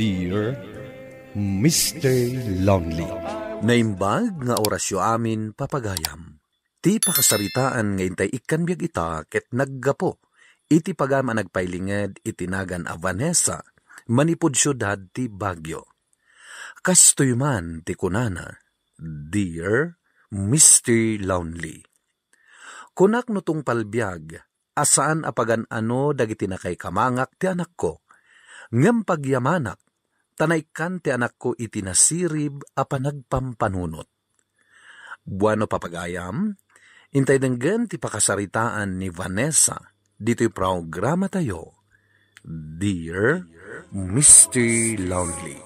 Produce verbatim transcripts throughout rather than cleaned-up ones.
Dear Mister Lonely. Naimbag nga orasyo amin, papagayam. Ti pakasaritaan nga intay ikkan biag ita ket naggapu iti pagayam a nagpailinged iti nagan a Vanessa, manipud siudad ti Baguio. Kastoy man ti kunana, "Dear Mister Lonely, kunak no tungpal biag a saan a pagan-ano dagiti nakaikamangak ti anakko, ngem pagyamanak, ta naikkan ti anakko iti nasirib a panagpampanunot." Bueno, papagayam, intay denggen ti pakasaritaan ni Vanessa ditoy programatayo, Dear Mister Lonely.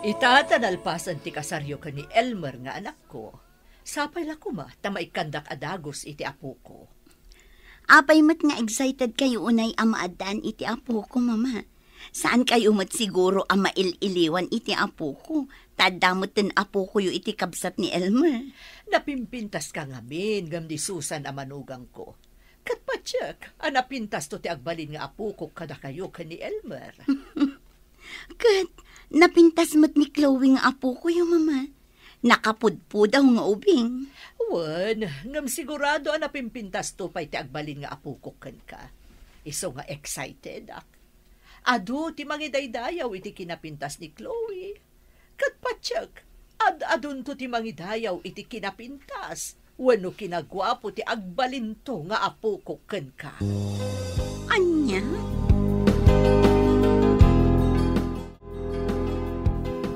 Ita ta nalpasen ti kasaryo ken ni Elmer nga anakko, sapay la koma ta maikkandak a dagus iti apoko. Apay met nga excited kayo unay a maaddaan iti apoko, Mama? Saan kayo met siguro a mail-iliwan iti apoko? Ta adda met ten apokoyo iti kabsat ni Elmer. Napimpintaska ngamin ngem ni Susan a manugangko. Ket patiek a napintasto ti agbalin nga apokok kadakayo ken ni Elmer. Ket napintas met ni Chloe nga apokoyo, Mama. Nakapudpudaw nga ubing. Wen, ngem sigurado a napimpintasto pay ti agbalin nga apokok kenka. Isu nga excited ak. Adu ti mangidaydayaw iti kinapintas ni Chloe. Ket patiek, ad-adunto ti mangidayaw iti kinapintas wenno kinaguapo ti agbalinto nga apokok kenka. Ania?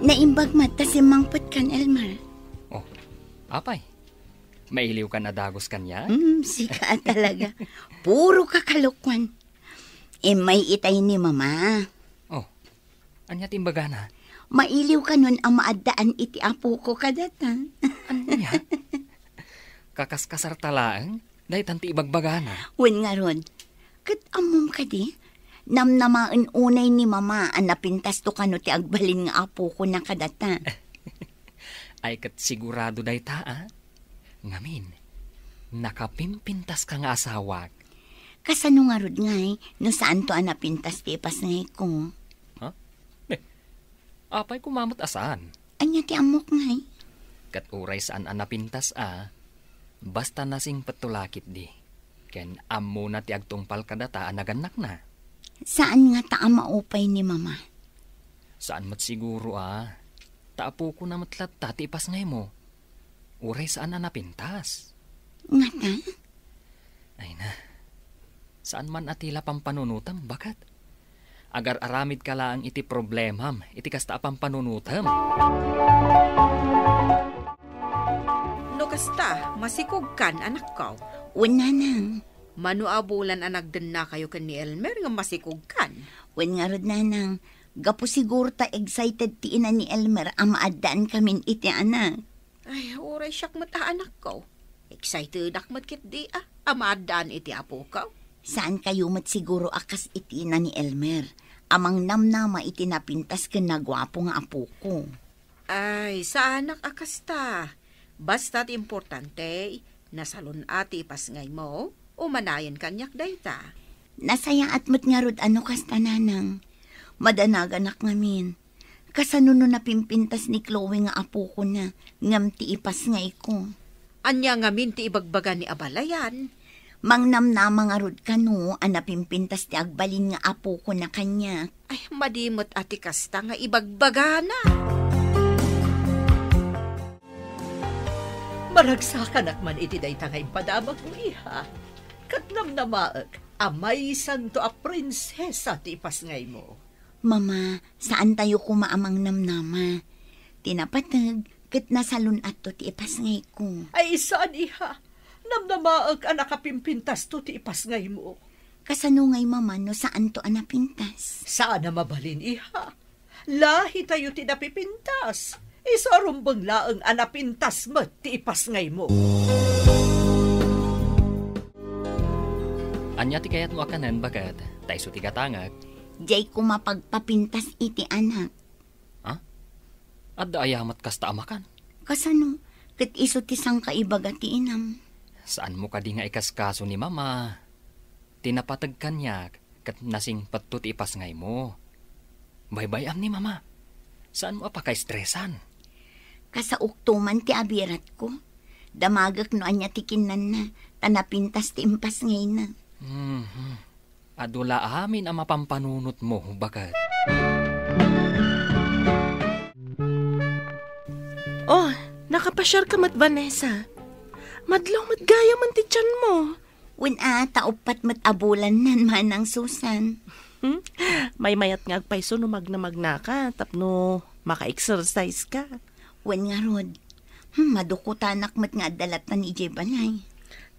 Naimbag met ta simmangpetkan, Elmer. Oh, apay? Mailiwkan a dagus kaniak? Hmm, sika a talaga. Puro kakalokuan. Immay itay ni Mama. Oh, ania ti imbagana? Mailiwkanon a maaddaan iti apoko kadata. Ania? Kakaskasarta laeng? Daytan ti ibagbagana. Wen ngarud, ket ammom kadi? Namnamaen unay ni Mama a napintasto kano ti agbalin nga apokona kadata. Ay, ket sigurado dayta, a? Ngamin, nakapimpintaska nga asawak. Kasano ngarud ngay no saanto a napintas ti ipasngayko? Ha? Ne, apay koma met a saan? Ania ti ammok ngay? Ket uray saan a napintas a, basta nasingpetto la ketdi, ken ammona ti agtungpal kadata a nagannakna. Saan ngata a maupay ni Mama? Saan met siguro a, ta apokona met latta ti ipasngaymo. Uray saan a napintas. Ngata? Ay na. Saan man a ti la pampanunotem, baket? Agar-aramidka laeng iti problemam iti kasta a pampanunotem. No kasta, masikogkan, anakko. Wen, nanang. Mano a bulan a nagdennakayo ken ni Elmer nga masikogkan? Wen ngarud, nanang. Gapu siguro ta excited ti ina ni Elmer a maaddaankamin iti anak. Ay, uray siak met a anakko. Excitedak met ketdi a, a maaddaan iti apoko. Saan kayo met siguro a kas iti ina ni Elmer, a mangnamnama iti napintas ken naguapo nga apoko. Ay, saanak a kasta. Basta ti importante, nasalun-at ti ipasngaymo, umanayen kaniak dayta. Nasayaat met ngarud a no kasta, nanang. Madanaganak ngamin. Kasano no napimpintas ni Chloe nga apokona, ngem ti ipasngayko? Ania ngamin ti ibagbaga ni abalayan? Mangnamnama ngarud kano a napimpintas ti agbalin nga apokona kaniak. Ay, madi met a ti kasta nga ibagbagana. Maragsakanak man iti dayta nga impadamagmo, iha. Ket namnamaek a maysanto a prinsesa ti ipasngaymo. Mama, saantayo koma a mangnamnama. Ti napateg, ket nasalun-atto ti ipasngayko. Ay, saan, iha. Namnamaek a nakapimpintasto ti ipasngaymo. Kasano ngay, Mama, no saanto a napintas? Saan a mabalin, iha. Lahitayo ti napipintas. Isu a rumbeng laeng a napintas met ti ipasngaymo. Ania ti kayatmo a kanen, baket? Ta isu ti gatangek. Diay koma pagpapintas iti anak. Ha? Adda aya met kasta a makan? Kasano? Ket isu ti sangkaibaga ti inam. Saanmo kadi nga ikaskaso ni Mama? Ti napateg kaniak ket nasingpetto ti ipasngaymo. Baybay-am ni Mama. Saanmo a pakaestresan. Kasaokto man ti abiratko. Damagek no ania ti kinnanna, ta napintas ti impasngayna. Mhm. Adu la amin a mapampanunotmo, baket. Oh, nakapasiar ka met, Vanessa. Madlaw met gayam ti tianmo. Wen a, ta uppat met a bulan nan, Manang Susan. Hmm? Maymayat nga agpayso no magnamagnaka tapno maka-exercise ka. Wen ngarud, hmm, madukutanak met nga adda latta idiay balay.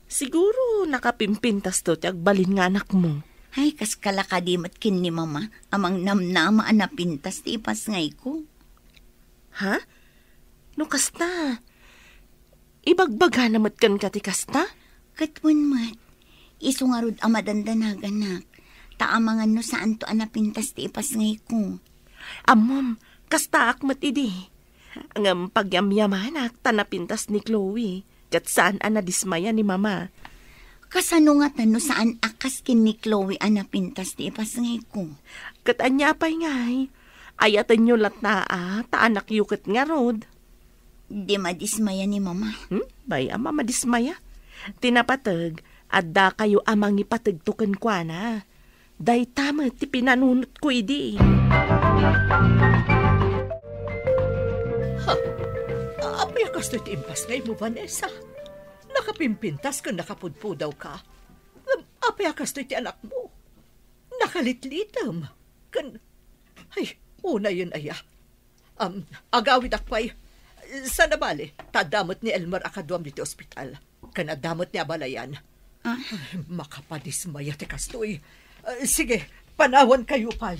Siguro nakapimpintasto ti agbalin nga anakmo. Ay, kas kala kadi met ken ni Mama a mangnamnama a napintas ti ipasngayko. Ha? No kasta, ibagbagana met kenka ti kasta? Ket wen met, isu ngarud a madandanaganak, ta amangan no saanto a napintas ti ipasngayko. Ammom, kastaak met idi. Ngem pagyamyamanak ta napintas ni Chloe, ket saan a nadismaya ni Mama. Kasano ngata no saan a kas ken ni Chloe a napintas ti ipasngayko? Ket ania pay ngay? Ayatenyo latta a, ta anakyo ket ngarud. Di madismaya ni Mama. Hmm? Bay-am a madismaya. Ti napateg, addakayo a mangipategto kenkuana. Dayta met ti pinanunotko idi. Ha? Apay a kastoy ti impasngaymo, Vanessa? Nakapimpintas ken nakapudpudaw ka. Ngem apay a kastoy ti anakmo? Nakalitlitem. Ken, ay, unayen aya. Am, agawidak pay. Saan a bale, ta adda met ni Elmer a kaduam ditoy ospital. Ken adda met ni abalayan. Ah. Ay, makapadismaya ti kastoy. Ah, sige, panawankayo pay.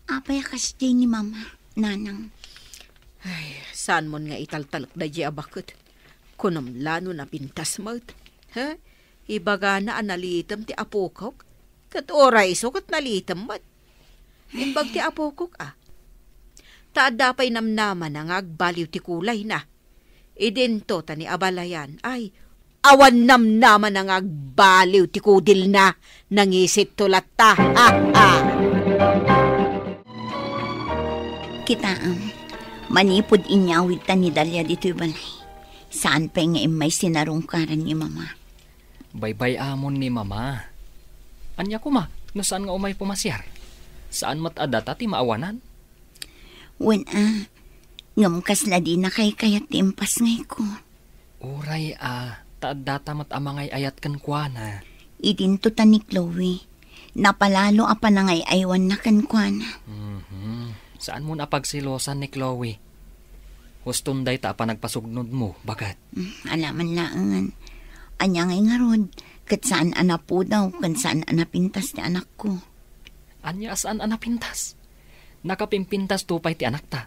Apay a kasdiay ni Mama, Nanang? Ay, saanmon nga italtalek daydiay a baket. Kunam la no napintas met. Ha? Ibagana a nalitem ti apokok, ket uray isu ket nalitem met. Imbag ti apokok a. Ta adda pay namnamana nga agbaliw ti kulayna. Idinto ta ni abalayan, ay, awan namnamana nga agbaliw ti kudilna, nangisitto latta. Ha, ha. Kitaem, manipud inyawidta ni Dalia ditoy balay, saan pay nga immay sinarungkaran ni Mama. Baybay-amon ni Mama. Ania koma, no saan nga umay pumasiar? Saan met a data ti maawanan? Wen a, ngem kasla dina kaykayat ti impasngayko. Uray a, ta addata met a mangay-ayat kenkuana. Idinto ta ni Chloe, napalalo a panangay-aywanna kenkuana. Mhm. Saanmon a pagselosan ni Chloe. Huston dayta a panagpasugnodmo, baket. Mm, alaman laengen. Ania ngay ngarud, ket saan a napudaw ken saan a napintas ti anakko. Ania a saan a napintas? Nakapimpintasto pay ti anakta.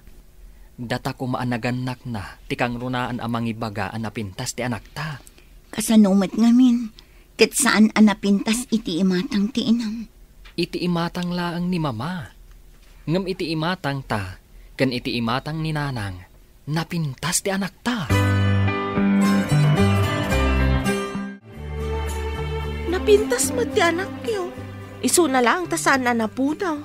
Data koma a nagannakna ti kangrunaan a mangibaga a napintas ti anakta. Kasano met ngamin, ket saan a napintas iti imatang ti inam? Iti imatang laeng ni Mama. Ngem iti imatangta ken iti imatang ni Nanang, napintas ti anakta. Napintas met ti anakyo. Isuna laeng ta saan a napudaw.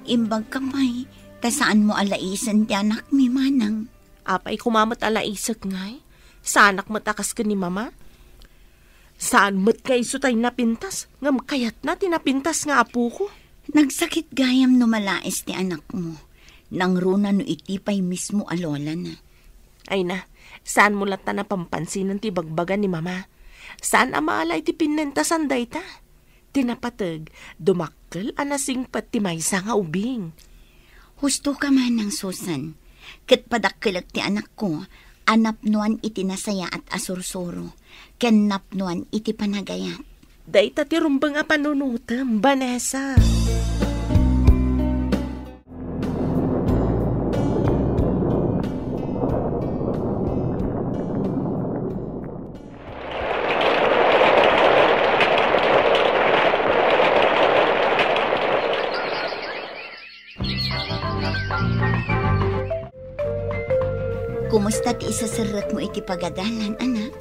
Imbagka pay, ta saanmo a laisen ti anakmi, Manang. Apay koma met a laisek ngay? Saanak met a kas ken ni Mama? Saan met nga isu tay napintas, ngem kayatna ti napintas nga apoko. Nagsakit gayam no malais ti anakmo. Nangruna no iti pay mismo a lolana. Ay na, saanmo latta napampansinan ti ibagbaga ni Mama. Saan a maala iti pinnentasan dayta. Ti napateg, dumakkel a nasingpet ti maysa nga ubing. Husto ka, Manang Susan, ket padakkelek ti anakko a napnoan iti nasayaat a sursuro ken napnoan iti panagayat. Dayta ti rumbeng a panunotem, Vanessa. Kumusta ti isaserrekmo iti pagadalan, anak?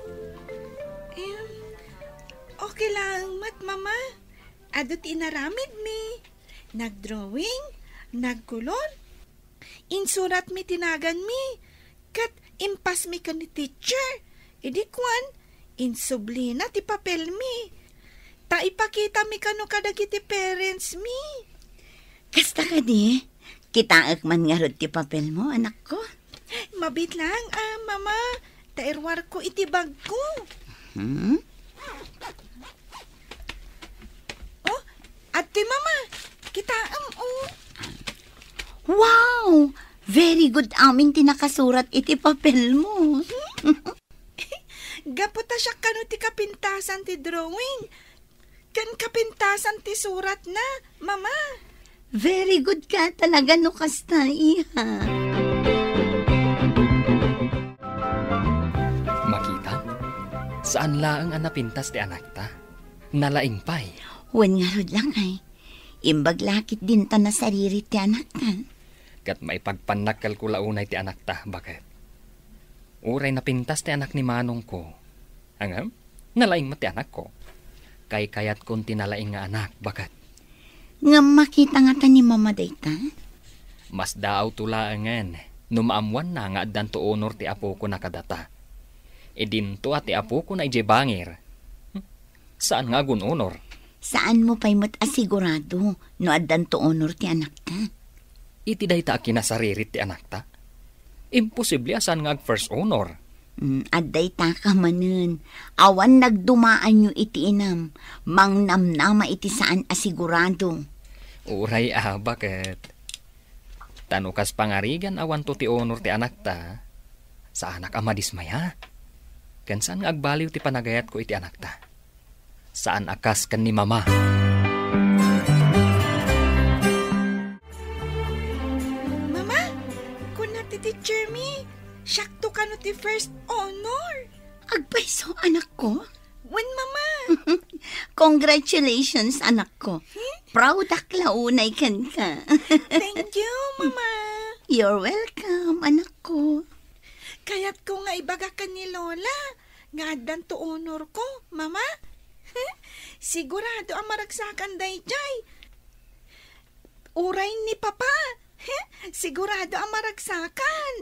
Em, okay laeng met, Mama. Adu ti inaramidmi. Nagdrawing, nagkolor, insuratmi ti naganmi, ket impasmi ken ni teacher. Idi kuan, insublina ti papelmi. Ta ipakitami kano kadagiti parentsmi. Kasta kadi, kitaek man ngarud ti papelmo, anakko? Mabiit lang, ah, Mama. Ta iruarko iti bagko. Hmm? Oh, adtoy, Mama. Kitaem, oh. Wow! Very good amin ti nakasurat iti papelmo. Gapu ta siak kano ti kapintasan ti drawing. Ken kapintasan ti suratna, Mama. Very good ka talaga no kasta, iha. Makita? Saan laeng a napintas ti anakta. Nalaing pay. Wen ngarud, lakay. Imbag la ket dinta nasariri ti anakta. Ket maipagpannak kalkulaunay ti anakta, baket. Uray napintas ti anak ni manongko. Ngem, nalaing met ti anakko. Kaykayatkon ti nalaing nga anak, baket. Ngem makita ngata ni Mama dayta? Masdaawto laengen no maammoanna nga addanto unor ti apokona kadata. Idinto a ti apokona idiay bangir. Saan nga agun-unor? Saanmo pay met a sigurado no addanto unor ti anakta. Iti dayta a kinasaririt ti anakta? Imposible a saan nga ag-first honor. Mm, adda ita ka manen. Awan nagdumaanyo iti inam. Mangnamnama iti saan a sigurado. Uray a, baket. Ta no kas pangarigan awanto ti honor ti anakta, saanak a madismaya. Ken saan nga agbaliw ti panagayatko iti anakta. Saan a kas ken ni Mama. Mama, kuna ti teacher mi, siakto kano ti first honor. Agpayso, anakko? Wen, Mama. Congratulations, anakko. Hmm? Proud ak la unay kenka. Thank you, Mama. You're welcome, anakko. Kayatko nga ibaga ken ni Lola nga addanto honor ko, Mama. Sigurado a maragsakan daydiay. Uray ni Papa. Sigurado a maragsakan.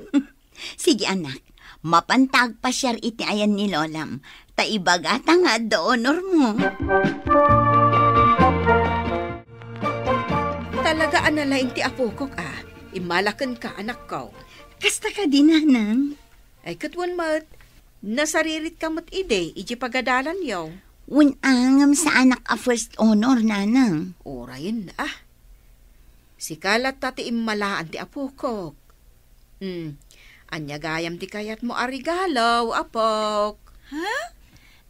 Sige, anak. Mapanta agpasiar iti ayan ni Lolam. Ta ibagata nga adda honor mo. Talaga a nalaing ti apokok, a. Immalaken ka, anakko. Kasta kadi, nanang? Ay, ket wen met. Nasaririt ka met idi, iti pagadalanyo. Wen, a, ngem saanak a first honor, nanang. Urayen, a. Sika latta ti immalaan ti apokok. Hmm. Ania gayam ti kayatmo a regalo, apok? Ha?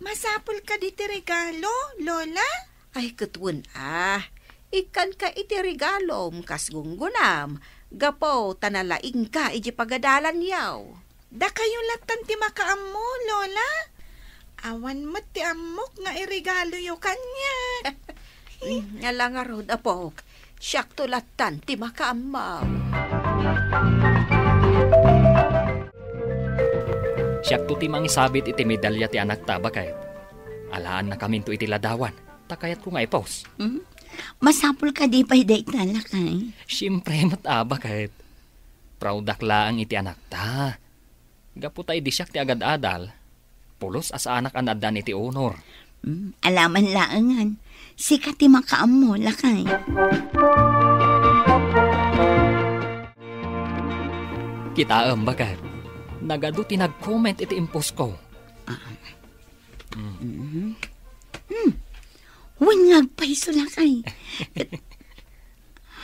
Masapul kadi ti regalo, Lola? Ay, ket wen, a. Ikkanka iti regalom kas gunggonam, gapu ta nalaingka iti pagadalanyo. Dakayo lattan ti makaammo, Lola. Awan met ti ammok nga iregaloyo kaniak. Ala ngarud, apok. Siakto lattan ti makaammo. Siakto ti mangisabit iti medalya ti anakta, baket. Alaannakaminto iti ladawan, ta kayatko nga i-post. Hmm? Masapul kadi pay dayta, lakay? Siempre met, a, baket. Proud ak laeng iti anakta. Gapu ta idi siak ti agad-adal, pulos a saanak a naaddaan iti honor. Mm, alaman laengen. Sika ti makaammo, lakay. Kitaem, baket. Nagadu ti nag-comment iti impost ko. Ah. Mm. Mhm. Hmm. Wen nga agpayso, lakay.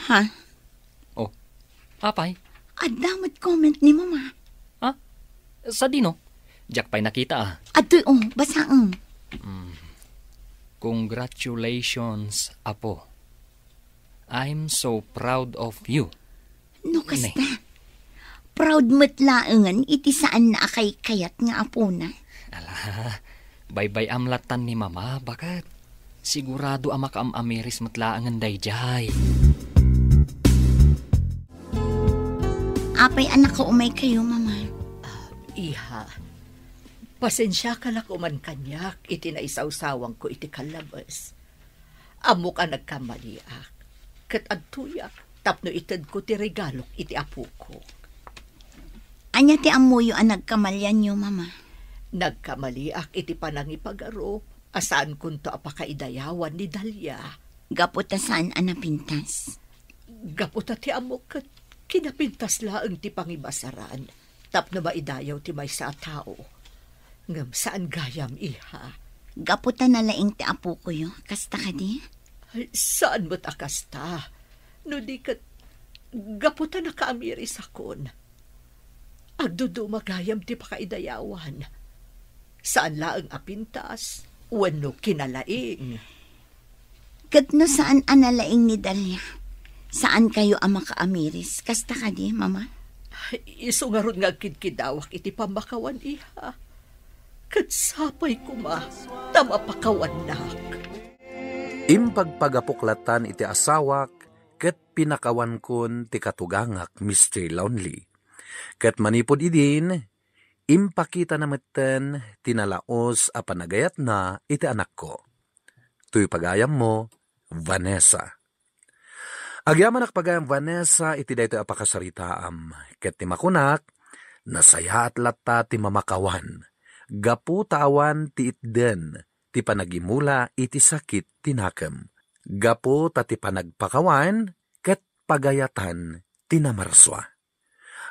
Ha? Oh, apay? Adda met comment ni Mama. Ha? Sadino? Diak pay nakita, a. Adtoy, oh, basaem. Mm. Congratulations, Apo. I'm so proud of you. No kasta, ne. Proud met laengen iti saanna a kaykayat nga apona. Ala, baybay-am lattan ni Mama, baket. Sigurado a makaam-amiris met laengen daydiay. Apay a nakaumaykayo, Mama? Ah, iha, pasensiaka la koman kaniak iti naisawsawangko iti kallabes. Ammok a nagkamaliak. ket adtoyak tapno itedko ti regalok iti apoko. Ania ti ammoyo a nagkamalianyo, Mama? Nagkamaliak iti panangipagarup a saankonto a pakaidayawan ni Dalia. Gapu ta saan a napintas? Gapu ta ti ammok ket kinapintas laeng ti pangibasaran tapno maidayaw ti maysa a tao. Ngem saan gayam, iha. Gapu ta nalaing ti apokoyo, kasta kadi? Ay, saan met a kasta. No di ket, gapu ta nakaamirisakon. Agduduma gayam ti pakaidayawan. Saan laeng a pintas wenno kinalaing. Ket no saan a nalaing ni Dalia, saan kayo a makaamiris. Kasta kadi, Mama? Isu ngarud nga agkidkidawak iti pammakawan, iha. Ket sapay koma ta mapakawannak. Impagpagapok latan iti asawak ket pinakawankon ti katugangak, Mister Lonely. Ket manipud idin, impakitana metten ti nalaos a panagayatna iti anakko. Toy pagayammo, Vanessa. Agyamanak pagayam, Vanessa, iti daytoy a pakasaritaam, ket ti makunak, nasayaat latta ti mamakawan, gapu ta awan ti itden ti panagimula iti sakit ti nakem, gapu ta ti panagpakawan ket pagayatan ti namarsua.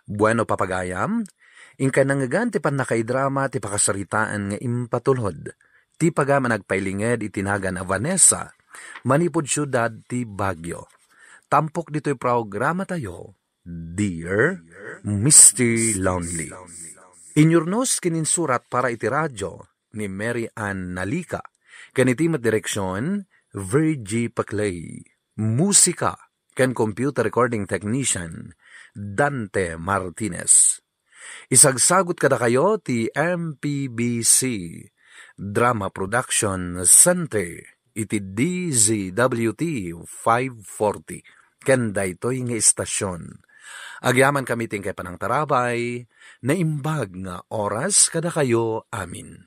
Bueno, papagayam, inkay nangngegan ti pannakaidrama ti pakasaritaan nga impatulod ti pagayam a nagpailinged iti nagan a Vanessa, manipud siudad ti Baguio. Tampok ditoy programatayo, Dear Mister Lonely. Inyurnos ken insurat para iti radio ni Mary Ann Nalica, ken iti met direksion, Virgie Paclay. Musika ken computer recording technician, Dante Martinez. Isagsagut kadakayo ti M P B C Drama Production Center iti D Z W T five forty ken daytoy nga istasion. Agyamankami ti inkay panangtarabay, naimbag nga oras kadakayo amin.